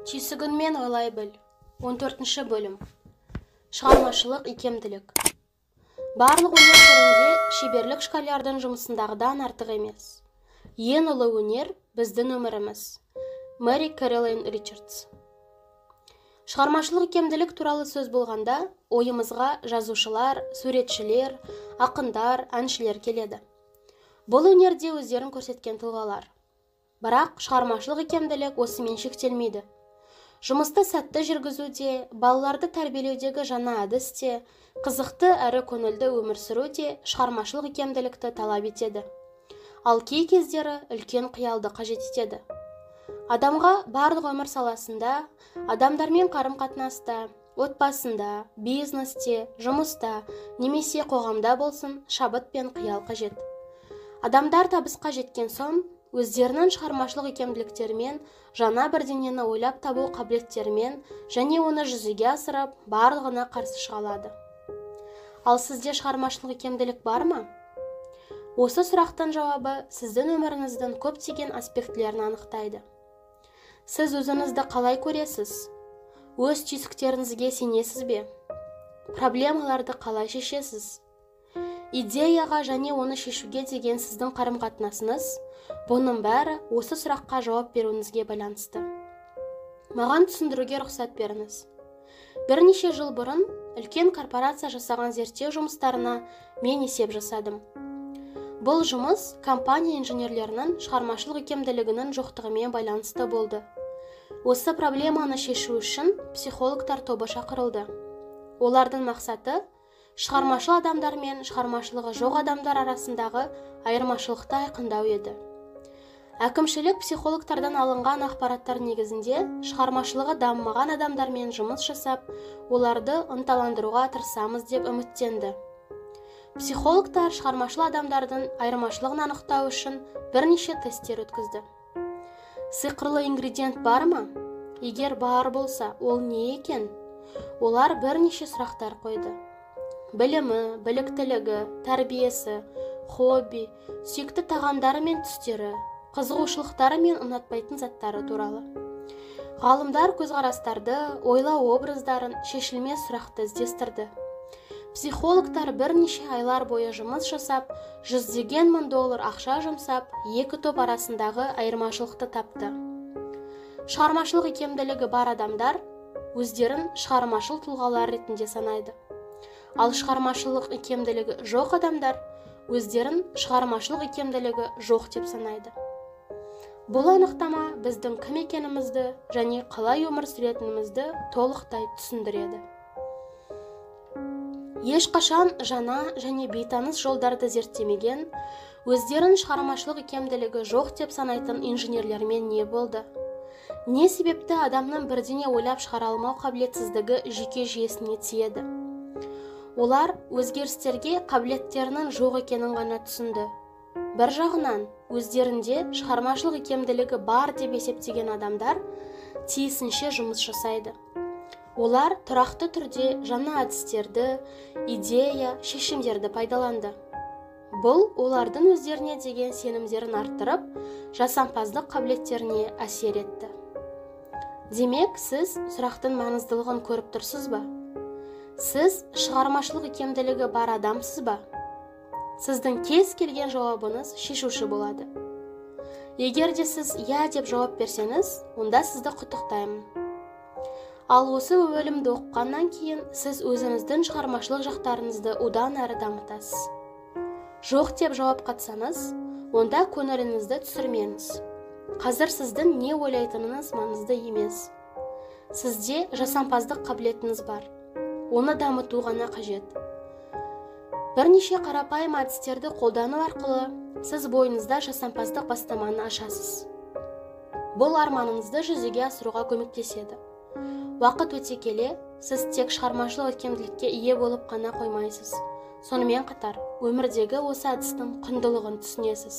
Түйсігіңмен ойлай біл. 14 бөлім. Шығармашылық икемділік. Барлық өнер түрінде шеберлік шкалярдың жұмысындағыдан артық емес. Ең ұлы өнер біздің өміріміз. Мэри Кэролайн Ричардс. Шығармашылық икемділік туралы сөз болғанда, ойымызға жазушылар, суретшілер, ақындар, әншілер келеді. Бұл өнерде өздерін көрсеткен тұлғалар. Бірақ шығармашылық икемділік осымен шектелмейді. Жұмысты сәтті жүргізуде, балаларды тәрбиелеудегі жаңа әдіс те, қызықты әрі көңілді өмір сүру де шығармашылық икемділікті талап етеді. Ал кей кездері үлкен қиялды қажет етеді. Адамға барлық өмір саласында, адамдармен қарым-қатынаста, отбасында, бизнесте, жұмыста немесе қоғамда болсын шабыт пен қиял қажет. Адамдар табысқа жеткен соң, өздерінің шығармашылық икемділіктерімен, жаңа бірдеңені ойлап табу қабілеттерімен және оны жүзеге асырып, барлығына қарсы шыға алады. Ал сізде шығармашылық икемділік бар ма? Осы сұрақтың жауабы сіздің өміріңіздің көптеген аспектілерін анықтайды. Сіз өзіңізді қалай көресіз? Өз түйсіктеріңізге сенесіз бе? Проблемаларды қалай шешесіз? Идеяға және оны шешуге деген сіздің қарым-қатынасыңыз, бұның бәрі осы сұраққа жауап беруіңізге байланысты. Маған түсіндіруге рұқсат беріңіз. Бірнеше жыл бұрын үлкен корпорация жасаған зерттеу жұмыстарына мен есеп жасадым. Бұл жұмыс компания инженерлерінің шығармашылық икемділігінің жоқтығымен байланысты болды. Осы проблеманы шешу үшін психологтар тобы шақырылды. Олардың мақсаты шығармашыл адамдар мен шығармашылығы жоқ адамдар арасындағы айырмашылықты айқындау еді. Әкімшілік психологтардан алынған ақпараттар негізінде шығармашылығы дамымаған адамдармен жұмыс жасап, оларды ынталандыруға тырысамыз деп үміттенді. Психологтар шығармашыл адамдардың айырмашылығын анықтау үшін бірнеше тесттер өткізді. Сиқырлы ингредиент бар ма? Егер бар болса, ол не екен? Олар бірнеше сұрақтар қойды. Білімі, біліктілігі, тәрбиесі, хобби, сүйікті тағамдары мен түстері, қызығушылықтары мен ұнатпайтын заттары туралы. Ғалымдар көзқарастарды, ойлау образдарын, шешілмес сұрақты іздестірді. Психологтар бірнеше айлар бойы жұмыс жасап, жүздеген мың доллар ақша жұмсап, екі топ арасындағы айырмашылықты тапты. Шығармашылық икемділігі бар адамдар өздерін шығармашыл тұлғалар ретінде санайды. Ал шығармашылық икемділігі жоқ адамдар өздерін шығармашылық икемділігі жоқ деп санайды. Бұл анықтама біздің кім екенімізді және қалай өмір сүретінімізді толықтай түсіндіреді. Ешқашан жаңа және бейтаныс жолдарды зерттемеген, өздерін шығармашылық икемділігі жоқ деп санайтын инженерлермен не болды? Не себепті адамның бірдеңе ойлап шығара алмау қабілетсіздігі жүйке жүйесіне тиеді? Олар өзгерістерге қабілеттерінің жоқ екенін ғана түсінді. Бір жағынан, өздерінде шығармашылық икемділігі бар деп есептеген адамдар тиісінше жұмыс жасайды. Олар тұрақты түрде жаңа әдістерді, идея, шешімдерді пайдаланды. Бұл олардың өздеріне деген сенімдерін арттырып, жасампаздық қабілеттеріне әсер етті. Демек, сіз сұрақтың маңыздылығын көріп тұрсыз ба? Сіз шығармашылық икемділігі бар адамсыз ба? Сіздің кез келген жауабыңыз шешуші болады. Егер де сіз «иә» деп жауап берсеңіз, онда сізді құттықтаймын. Ал осы бөлімді оқығаннан кейін сіз өзіңіздің шығармашылық жақтарыңызды одан әрі дамытасыз. Жоқ деп жауап қатсаңыз, онда көңіліңізді түсірмеңіз. Қазір сіздің не ойлайтыныңыз маңызды емес. Сізде жасампаздық қабілетіңіз бар. Оны дамыту ғана қажет. Бірнеше қарапайым әдістерді қолдану арқылы сіз бойыңызда жасампаздық бастаманы ашасыз. Бұл арманыңызды жүзеге асыруға көмектеседі. Уақыт өте келе, сіз тек шығармашылық икемділікке ие болып қана қоймайсыз. Сонымен қатар, өмірдегі осы әдістің құндылығын түсінесіз.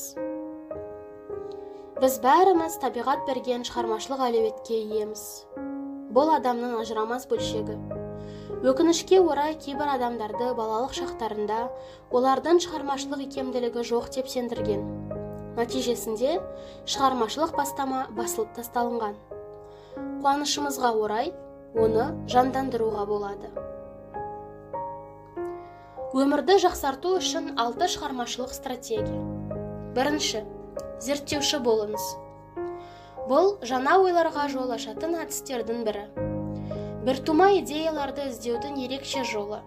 Біз бәріміз табиғат берген шығармашылық әлеуетке иеміз. Бұл адамның ажырамас бөлшегі. Өкінішке орай кейбір адамдарды балалық шақтарында олардың шығармашылық икемділігі жоқ деп сендірген. Нәтижесінде шығармашылық бастама басылып тасталынған. Қуанышымызға орай, оны жандандыруға болады. Өмірді жақсарту үшін 6 шығармашылық стратегия. Бірінші, зерттеуші болыңыз. Бұл жаңа ойларға жол ашатын әдістердің бірі. Біртума идеяларды іздеудің ерекше жолы.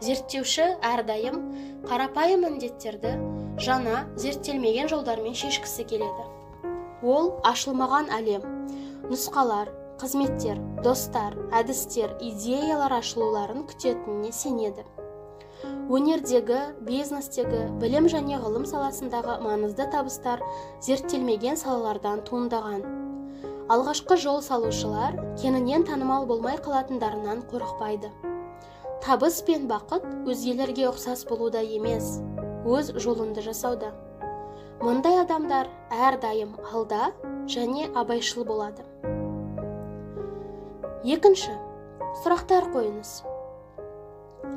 Зерттеуші әрдайым қарапайым міндеттерді жаңа, зерттелмеген жолдармен шешкісі келеді. Ол ашылмаған әлем, нұсқалар, қызметтер, достар, әдістер, идеялар ашылуларын күтетініне сенеді. Өнердегі, бизнестегі, білім және ғылым саласындағы маңызды табыстар зерттелмеген салалардан туындаған. Алғашқы жол салушылар кеңінен танымал болмай қалатындарынан қорықпайды. Табыс пен бақыт өзгелерге ұқсас болуда емес, өз жолыңды жасауда. Мұндай адамдар әрдайым алда және абайшыл болады. Екінші, сұрақтар қойыңыз.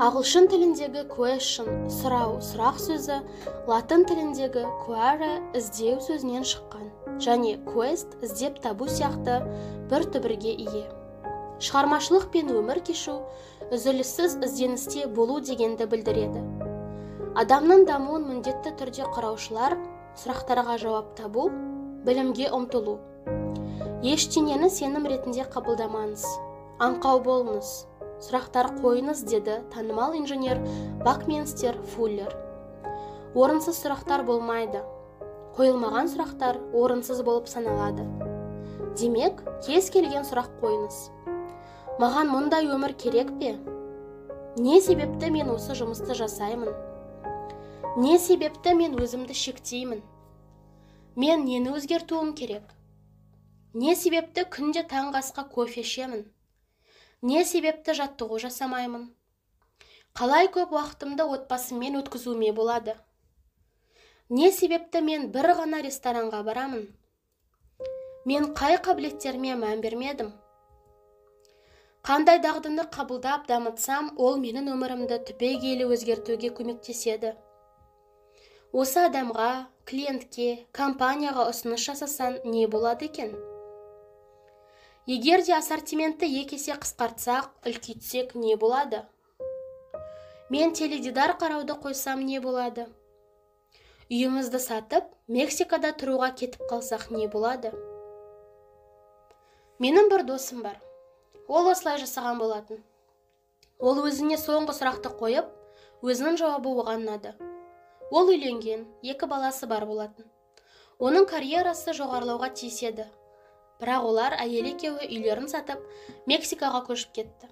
Ағылшын тіліндегі question, сұрау, сұрақ сөзі латын тіліндегі query, іздеу сөзінен шыққан және quest, іздеп табу сияқты бір түбірге ие. Шығармашылық пен өмір кешу үзіліссіз ізденісте болу дегенді білдіреді. Адамның дамуын міндетті түрде құраушылар сұрақтарға жауап табу, білімге ұмтылу. Ештеңені сенім ретінде қабылдамаңыз, аңқау болыңыз, сұрақтар қойыңыз, деді танымал инженер Бакминстер Фуллер. Орынсыз сұрақтар болмайды. Қойылмаған сұрақтар орынсыз болып саналады. Демек, кез келген сұрақ қойыңыз. Маған мұндай өмір керек пе? Не себепті мен осы жұмысты жасаймын? Не себепті мен өзімді шектеймін? Мен нені өзгертуім керек? Не себепті күнде таңғы асқа кофе ішемін? Не себепті жаттығу жасамаймын? Қалай көп уақытымды отбасыммен өткізуіме болады? Не себепті мен бір ғана ресторанға барамын? Мен қай қабілеттеріме мән бермедім? Қандай дағдыны қабылдап дамытсам, ол менің өмірімді түбегейлі өзгертуге көмектеседі? Осы адамға, клиентке, компанияға ұсыныс жасасаң не болады екен? Егер де ассортиментті 2 есе қысқартсақ, үлкейтсек не болады? Мен теледидар қарауды қойсам не болады? Үйімізді сатып, Мексикада тұруға кетіп қалсақ не болады? Менің бір досым бар. Ол осылай жасаған болатын. Ол өзіне соңғы сұрақты қойып, өзінің жауабы оған ұнады. Ол үйленген, 2 баласы бар болатын. Оның карьерасы жоғарылауға тиіс еді. Бірақ олар әйел екеуі үйлерін сатып, Мексикаға көшіп кетті.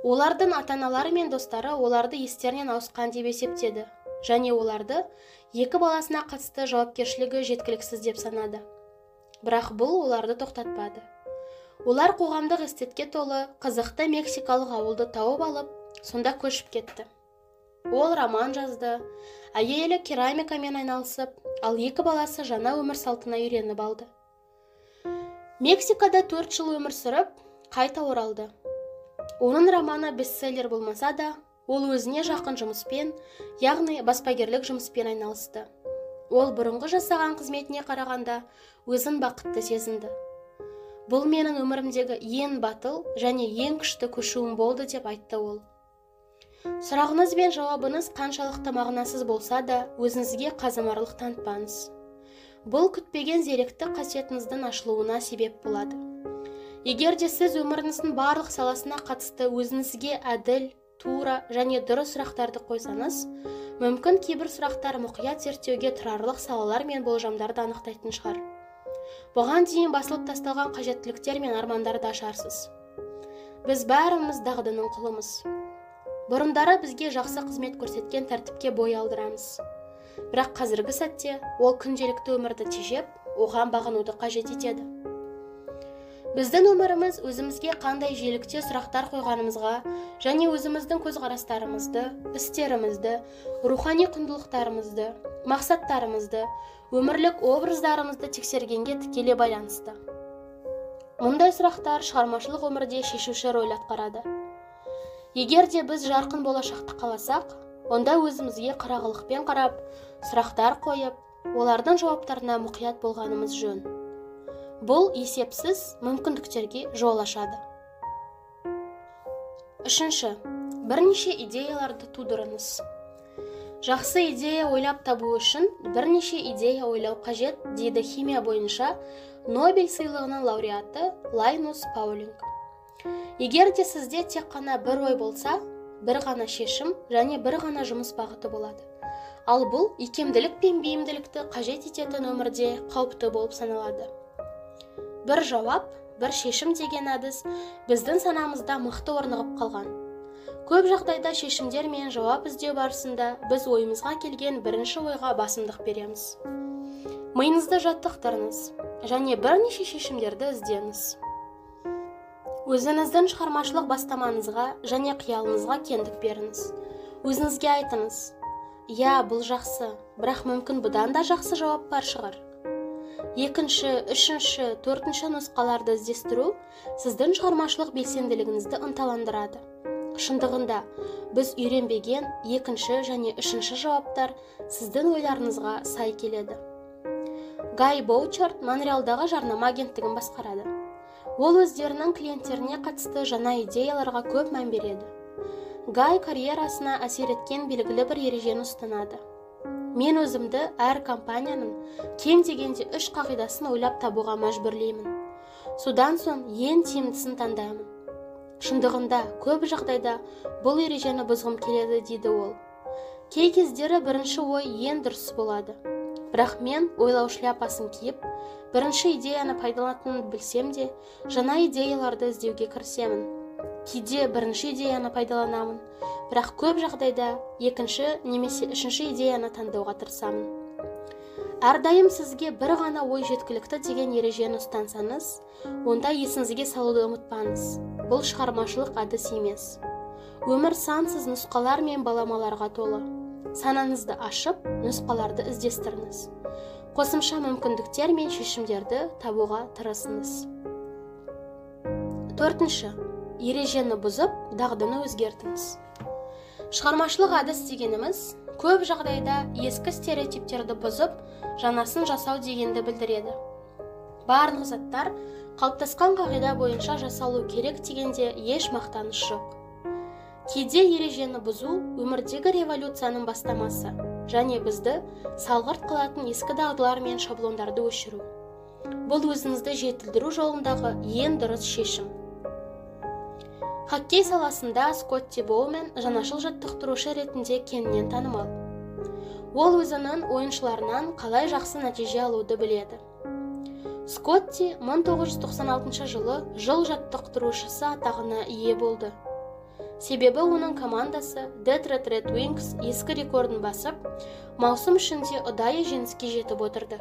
Олардың ата-аналары мен достары оларды естерінен ауысқан деп есептеді және оларды 2 баласына қатысты жауапкершілігі жеткіліксіз деп санады. Бірақ бұл оларды тоқтатпады. Олар қоғамдық эстетке толы қызықты мексикалық ауылды тауып алып, сонда көшіп кетті. Ол роман жазды, әйелі керамикамен айналысып, ал 2 баласы жаңа өмір салтына үйреніп алды. Мексикада 4 жыл өмір сүріп, қайта оралды. Оның романы бестселлер болмаса да, ол өзіне жақын жұмыспен, яғни баспагерлік жұмыспен айналысты. Ол бұрынғы жасаған қызметіне қарағанда өзін бақытты сезінді. Бұл менің өмірімдегі ең батыл және ең күшті көшуім болды деп айтты ол. Сұрағыңыз бен жауабыңыз қаншалықты мағынасыз болса да, өзіңізге қазымарлық танытпаңыз. Бұл күтпеген зеректі қасиетіңіздің ашылуына себеп болады. Егер де сіз өміріңіздің барлық саласына қатысты өзіңізге әділ, тура және дұрыс сұрақтарды қойсаңыз, мүмкін кейбір сұрақтар мұқият зерттеуге тұрарлық салалар мен болжамдарды анықтайтын шығар. Бұған дейін басылып тасталған қажеттіліктер мен армандарды ашарсыз. Біз бәріміз дағдының құлымыз. Бұрындары бізге жақсы қызмет көрсеткен тәртіпке бой алдырамыз. Бірақ қазіргі сәтте ол күнделікті өмірді тежеп, оған бағынуды қажет етеді. Біздің өміріміз өзімізге қандай жиілікте сұрақтар қойғанымызға және өзіміздің көзқарастарымызды, істерімізді, рухани құндылықтарымызды, мақсаттарымызды, өмірлік образдарымызды тексергенге тікелей байланысты. Мұндай сұрақтар шығармашылық өмірде шешуші рөл атқарады. Егер де біз жарқын болашақты қаласақ, онда өзімізге қырағылықпен қарап, сұрақтар қойып, олардың жауаптарына мұқият болғанымыз жөн. Бұл есепсіз мүмкіндіктерге жол ашады. Үшінші, бірнеше идеяларды тудырыңыз. Жақсы идея ойлап табу үшін бірнеше идея ойлау қажет, дейді химия бойынша Нобель сыйлығының лауреаты Лайнус Паулинг. Егер де сізде тек қана бір ой болса, бір ғана шешім және бір ғана жұмыс бағыты болады. Ал бұл икемділік пен бейімділікті қажет ететін өмірде қауіпті болып саналады. Бір жауап, бір шешім деген әдіс біздің санамызда мықты орнығып қалған. Көп жағдайда шешімдер мен жауап іздеу барысында біз ойымызға келген бірінші ойға басымдық береміз. Миыңызды жаттықтырыңыз және бірнеше шешімдерді іздеңіз. Өзіңіздің шығармашылық бастамаңызға және қиялыңызға кеңдік беріңіз. Өзіңізге айтыңыз: «Иә, бұл жақсы, бірақ мүмкін бұдан да жақсы жауап бар шығар». Екінші, үшінші, төртінші нұсқаларды іздестіру сіздің шығармашылық белсенділігіңізді ынталандырады. Шындығында, біз үйренбеген екінші және үшінші жауаптар сіздің ойларыңызға сай келеді. Гай Боучард Монреалдағы жарнама агенттігін басқарады. Ол өздерінің клиенттеріне қатысты жаңа идеяларға көп мән береді. Гай карьерасына әсер еткен белгілі бір ережені ұстанады. Мен өзімді әр компанияның кем дегенде 3 қағидасын ойлап табуға мәжбүрлеймін. Содан соң ең тиімдісін таңдаймын. Шындығында, көп жағдайда бұл ережені бұзғым келеді, дейді ол. Кей кездері бірінші ой ең дұрысы болады. Бірақ мен ойлау шляпасын киіп, бірінші идеяны пайдаланатынымды білсем де, жаңа идеяларды іздеуге кірісемін. Кейде бірінші идеяны пайдаланамын, бірақ көп жағдайда екінші немесе үшінші идеяны таңдауға тырысамын. Әрдайым сізге бір ғана ой жеткілікті деген ережені ұстансаңыз, онда есіңізге салуды ұмытпаңыз. Бұл шығармашылық әдіс емес. Өмір сансыз нұсқалар мен баламаларға толы. Санаңызды ашып, нұсқаларды іздестіріңіз. Қосымша мүмкіндіктер мен шешімдерді табуға тырысыңыз. Төртінші, ережені бұзып, дағдыны өзгертіңіз. Шығармашылық әдіс дегеніміз көп жағдайда ескі стереотиптерді бұзып, жаңасын жасау дегенді білдіреді. Барлық заттар қалыптасқан қағида бойынша жасалу керек дегенде еш мақтаныш жоқ. Кейде ережені бұзу өмірдегі революцияның бастамасы және бізді салғырт қылатын ескі дағдылар мен шаблондарды өшіру. Бұл өзіңізді жетілдіру жолындағы ең дұрыс шешім. Хоккей саласында Скотти Боумен жаңашыл жаттықтырушы ретінде кеңінен танымал. Ол өзінің ойыншыларынан қалай жақсы нәтиже алуды біледі. Скотти 1996 жылы жыл жаттықтырушысы атағына ие болды. Себебі оның командасы Детройт Ред Уингс ескі рекордын басып, маусым ішінде ұдайы жеңіске жетіп отырды.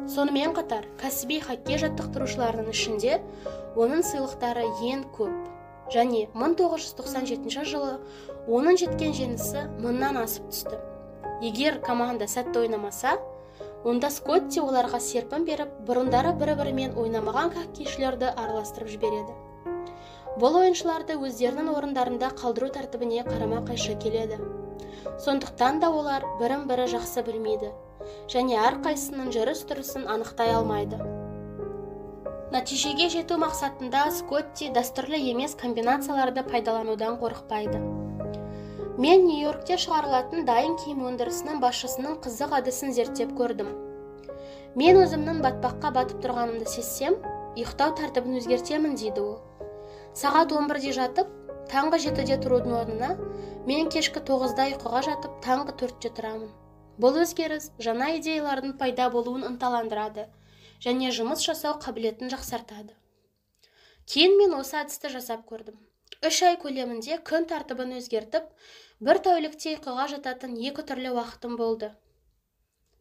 Сонымен қатар, кәсіби хоккей жаттықтырушыларының ішінде оның сыйлықтары ең көп. Және 1997 жылы оның жеткен жеңісі 1000-нан асып түсті. Егер команда сәтті ойнамаса, онда Скотти оларға серпін беріп, бұрындары бір-бірімен ойнамаған хоккейшілерді араластырып жібереді. Бұл ойыншыларды өздерінің орындарында қалдыру тәртібіне қарама-қайшы келеді. Сондықтан да олар бірін-бірі жақсы білмейді және әрқайсысының жүріс-тұрысын анықтай алмайды. Нәтижеге жету мақсатында Скотти дәстүрлі емес комбинацияларды пайдаланудан қорықпайды. Мен Нью-Йоркте шығарылатын дайын киім өндірісінің басшысының қызық әдісін зерттеп көрдім. Мен өзімнің батпаққа батып тұрғанымды сезсем, ұйықтау тәртібін өзгертемін, дейді ол. Сағат 11-де жатып, таңғы 7-де тұрудың орнына, мен кешкі 9-да ұйқыға жатып, таңғы 4-те тұрамын. Бұл өзгеріс жаңа идеялардың пайда болуын ынталандырады және жұмыс жасау қабілетін жақсартады. Кейін мен осы әдісті жасап көрдім. 3 ай көлемінде күн тәртібін өзгертіп, бір тәулікте ұйқыға жататын 2 түрлі уақытым болды.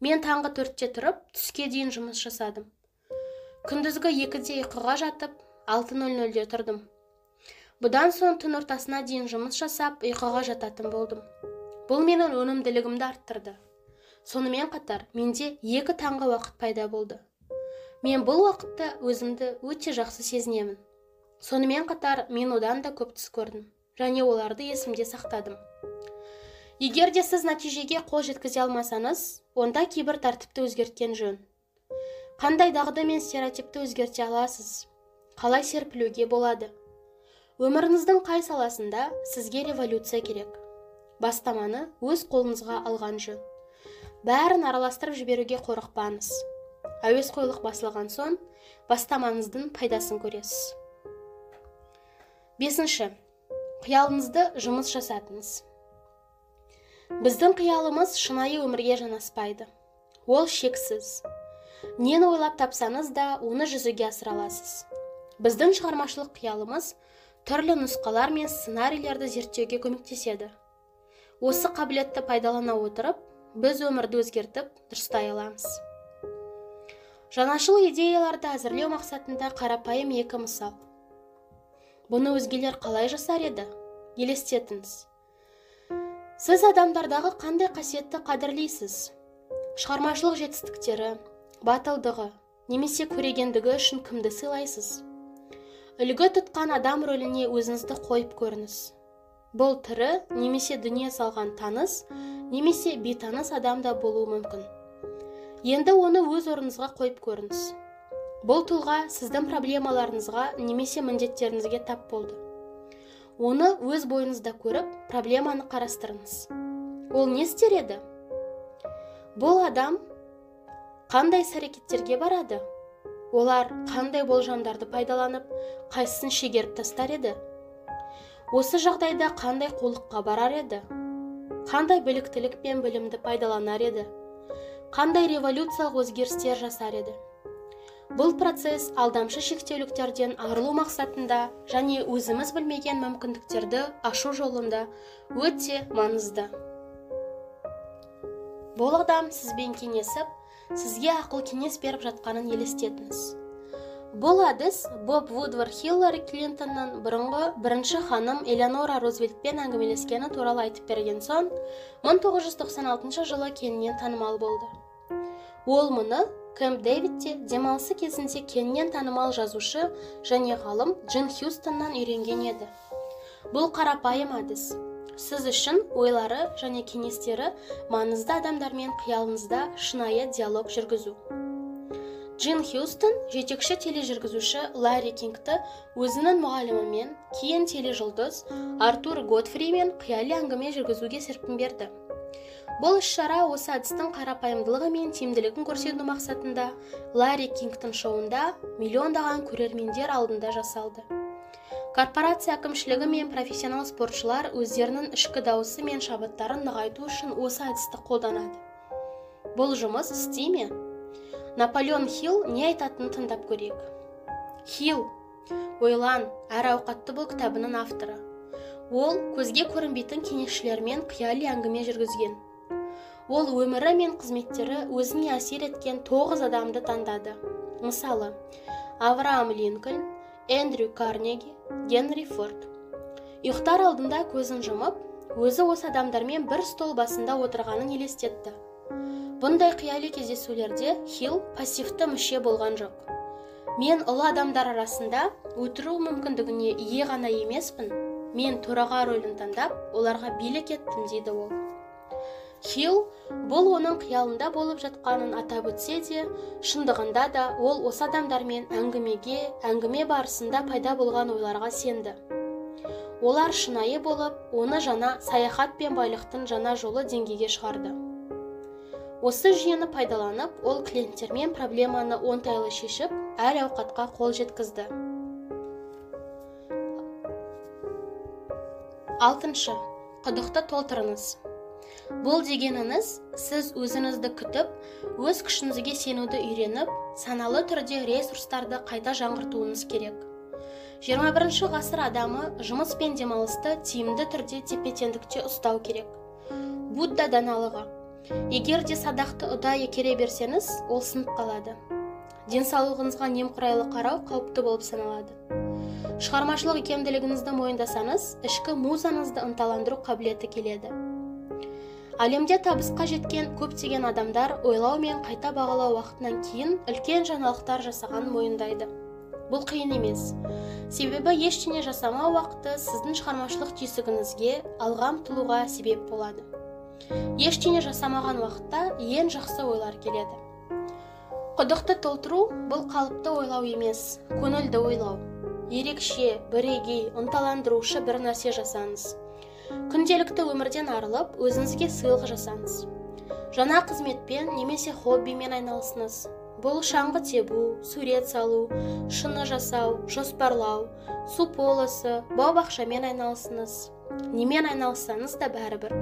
Мен таңғы 4-те тұрып, түске дейін жұмыс жасадым. Күндізгі 2-де ұйқыға жатып, 6:00-де тұрдым. Бұдан соң түн ортасына дейін жұмыс жасап, ұйқыға жататын болдым. Бұл менің өнімділігімді арттырды. Сонымен қатар, менде 2 таңғы уақыт пайда болды. Мен бұл уақытта өзімді өте жақсы сезінемін. Сонымен қатар, мен одан да көп түс көрдім және оларды есімде сақтадым. Егер де сіз нәтижеге қол жеткізе алмасаңыз, онда кейбір тәртіпті өзгерткен жөн. Қандай дағды мен стереотипті өзгерте аласыз? Қалай серпілуге болады? Өміріңіздің қай саласында сізге революция керек? Бастаманы өз қолыңызға алған жөн. Бәрін араластырып жіберуге қорықпаңыз. Әуесқойлық басылған соң, бастамаңыздың пайдасын көресіз. 5. Қиялыңызды жұмыс жасатыңыз. Біздің қиялымыз шынайы өмірге жанаспайды. Ол шексіз. Нені ойлап тапсаңыз да, оны жүзеге асыра аласыз. Біздің шығармашылық қиялымыз түрлі нұсқалар мен сценарийлерді зерттеуге көмектеседі. Осы қабілетті пайдалана отырып, біз өмірді өзгертіп, дұрыстай аламыз. Жаңашыл идеяларды әзірлеу мақсатында қарапайым екі мысал. Бұны өзгелер қалай жасар еді? Елестетіңіз. Сіз адамдардағы қандай қасиетті қадірлейсіз? Шығармашылық жетістіктері, батылдығы немесе көрегендігі үшін кімді сыйлайсыз? Үлгі тұтқан адам рөліне өзіңізді қойып көріңіз. Бұл тірі немесе дүние салған таныс, немесе бейтаныс адам да болуы мүмкін. Енді оны өз орныңызға қойып көріңіз. Бұл тұлға сіздің проблемаларыңызға немесе міндеттеріңізге тап болды. Оны өз бойыңызда көріп, проблеманы қарастырыңыз. Ол не істер еді? Бұл адам қандай іс-әрекеттерге барады? Олар қандай болжамдарды пайдаланып, қайсысын шегеріп тастар еді? Осы жағдайда қандай қулыққа барар еді? Қандай біліктілік пен білімді пайдаланар еді? Қандай революциялық өзгерістер жасар еді? Бұл процесс алдамшы шектеуліктерден арылу мақсатында және өзіміз білмеген мүмкіндіктерді ашу жолында өте маңызды. Бұл адам сізбен кеңесіп, сізге ақыл кеңес беріп жатқанын елестетіңіз. Бұл әдіс Боб Вудвард Хиллари Клинтонның бұрынғы бірінші ханым Элеонора Рузвельтпен әңгімелескені туралы айтып берген соң, 1996 жылы кеңінен танымал болды. Ол мұны Кэмп Дэвидте демалысы кезінде кеңінен танымал жазушы және ғалым Джин Хьюстоннан үйренген еді. Бұл қарапайым әдіс. Сіз үшін ойлары және кеңестері маңызды адамдармен қиялыңызда шынайы диалог жүргізу. Джин Хьюстон жетекші тележүргізуші Ларри Кингті өзінің мұғалімімен, кейін тележұлдыз Артур Годфримен қияли әңгіме жүргізуге серпін берді. Бұл іс-шара осы әдістің қарапайымдылығы мен тиімділігін көрсету мақсатында Ларри Кингтің шоуында миллиондаған көрермендер алдында жасалды. Корпорация әкімшілігі мен профессионал спортшылар өздерінің ішкі дауысы мен шабыттарын нығайту үшін осы әдісті қолданады. Бұл жұмыс істей ме? Наполеон Хилл не айтатынын тыңдап көрейік. Хилл, ойлан, әрі ауқатты бол кітабының авторы. Ол көзге көрінбейтін кеңесшілермен қияли әңгіме жүргізген. Ол өмірі мен қызметтері өзіне әсер еткен 9 адамды таңдады. Мысалы, Авраам Линкольн, Эндрю Карнеги, Генри Форд. Ұйықтар алдында көзін жұмып, өзі осы адамдармен бір стол басында отырғанын елестетті. Бұндай қияли кездесулерде Хилл пассивті мүше болған жоқ. Мен ұлы адамдар арасында отыру мүмкіндігіне ие ғана емеспін, мен төраға рөлін таңдап, оларға билік еттім, дейді ол. Хилл бұл оның қиялында болып жатқанын атап өтсе де, шындығында да ол осы адамдармен әңгіме барысында пайда болған ойларға сенді. Олар шынайы болып, оны жаңа саяхат пен байлықтың жаңа жолы деңгейге шығарды. Осы жүйені пайдаланып, ол клиенттермен проблеманы оңтайлы шешіп, әл ауқатқа қол жеткізді. 6. Құдықты толтырыңыз. Бұл дегеніңіз, сіз өзіңізді күтіп, өз күшіңізге сенуді үйреніп, саналы түрде ресурстарды қайта жаңғыртуыңыз керек. 21-ші ғасыр адамы жұмыс пен демалысты тиімді түрде тепе-теңдікте ұстау керек. Будда даналығы. Егер де садақты ұдайы кере берсеңіз, ол сынып қалады. Денсаулығыңызға немқұрайлы қарау қауіпті болып саналады. Шығармашылық икемділігіңізді мойындасаңыз, ішкі музаңызды ынталандыру қабілеті келеді. Әлемде табысқа жеткен көптеген адамдар ойлау мен қайта бағалау уақытынан кейін үлкен жаңалықтар жасағанын мойындайды. Бұл қиын емес. Себебі ештеңе жасамау уақыты сіздің шығармашылық түйсігіңізге, алға ұмтылуға себеп болады. Ештеңе жасамаған уақытта ең жақсы ойлар келеді. Құдықты толтыру бұл қалыпты ойлау емес, көңілді ойлау. Ерекше, бірегей, ынталандырушы бір нәрсе жасаңыз. Күнделікті өмірден арылып, өзіңізге сыйлық жасаңыз. Жаңа қызметпен немесе хоббимен айналысыңыз. Бұл шаңғы тебу, сурет салу, шыны жасау, жоспарлау, су полосы, бау-бақшамен айналысыңыз. Немен айналыссаңыз да бәрібір.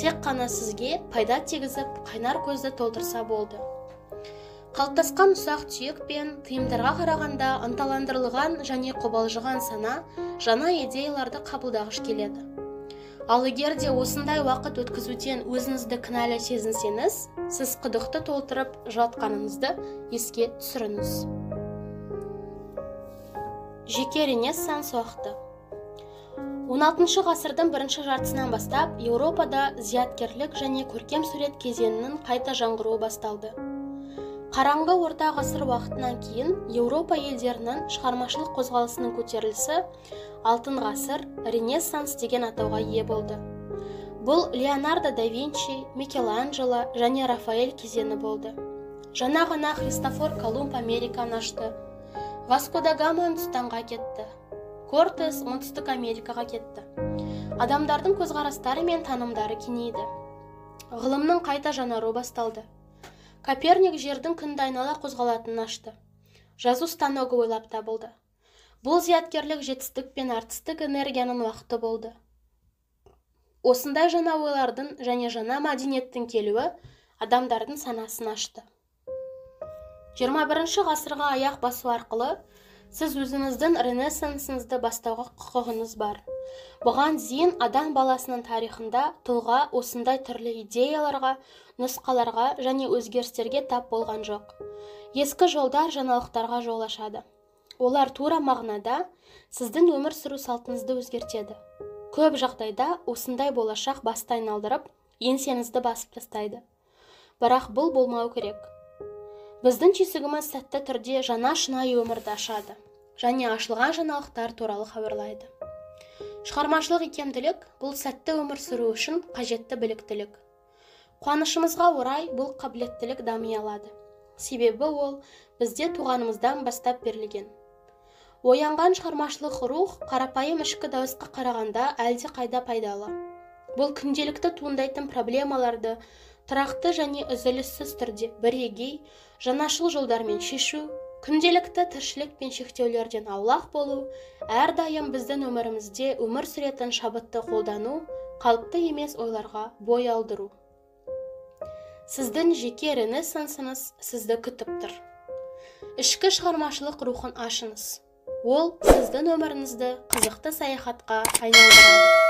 Тек қана сізге пайда тигізіп, қайнар көзді толтырса болды. Қалыптасқан ұсақ-түйек пен тыйымдарға қарағанда ынталандырылған және қобалжыған сана жаңа идеяларды қабылдағыш келеді. Ал егер де осындай уақыт өткізуден өзіңізді кінәлі сезінсеңіз, сіз құдықты толтырып жатқаныңызды еске түсіріңіз. Жеке ренессанс уақыты. 16 ғасырдың бірінші жартысынан бастап Еуропада зияткерлік және көркем сурет кезеңінің қайта жаңғыруы басталды. Қараңғы орта ғасыр уақытынан кейін Еуропа елдерінің шығармашылық қозғалысының көтерілісі Алтын ғасыр, Ренессанс деген атауға ие болды. Бұл Леонардо да Винчи, Микеланджело және Рафаэль кезеңі болды. Жаңа ғана Христофор Колумб Американы ашты. Васко да Гама Үндістанға кетті. Кортес Оңтүстік Америкаға кетті. Адамдардың көзқарастары мен танымдары кеңейді. Ғылымның қайта жаңаруы басталды. Коперник жердің күнді айнала қозғалатынын ашты. Жазу станогы ойлап табылды. Бұл зияткерлік жетістік пен артистік энергияның уақыты болды. Осындай жаңа ойлардың және жаңа мәдениеттің келуі адамдардың санасын ашты. 21 ғасырға аяқ басу арқылы сіз өзіңіздің ренессансыңызды бастауға құқығыңыз бар. Бұған дейін адам баласының тарихында тұлға осындай түрлі идеяларға, нұсқаларға және өзгерістерге тап болған жоқ. Ескі жолдар жаңалықтарға жол ашады. Олар тура мағынада сіздің өмір сүру салтыңызды өзгертеді. Көп жағдайда осындай болашақ басты айналдырып, еңсеңізді басып тастайды. Бірақ бұл болмау керек. Біздің түйсігіміз сәтті түрде жаңа шынайы өмірді ашады және ашылған жаңалықтар туралы хабарлайды. Шығармашылық икемділік бұл сәтті өмір сүру үшін қажетті біліктілік. Қуанышымызға орай бұл қабілеттілік дами алады. Себебі ол бізде туғанымыздан бастап берілген. Оянған шығармашылық рух қарапайым ішкі дауысқа қарағанда әлде қайда пайдалы. Бұл күнделікті туындайтын проблемаларды тұрақты және үзіліссіз түрде бірегей, жаңашыл жолдармен шешу, күнделікті тіршілік пен шектеулерден аулақ болу, әрдайым біздің өмірімізде өмір сүретін шабытты қолдану, қалыпты емес ойларға бой алдыру. Сіздің жеке ренессансыңыз сізді күтіп тұр. Ішкі шығармашылық рухын ашыңыз. Ол сіздің өміріңізді қызықты саяхатқа айналдырады.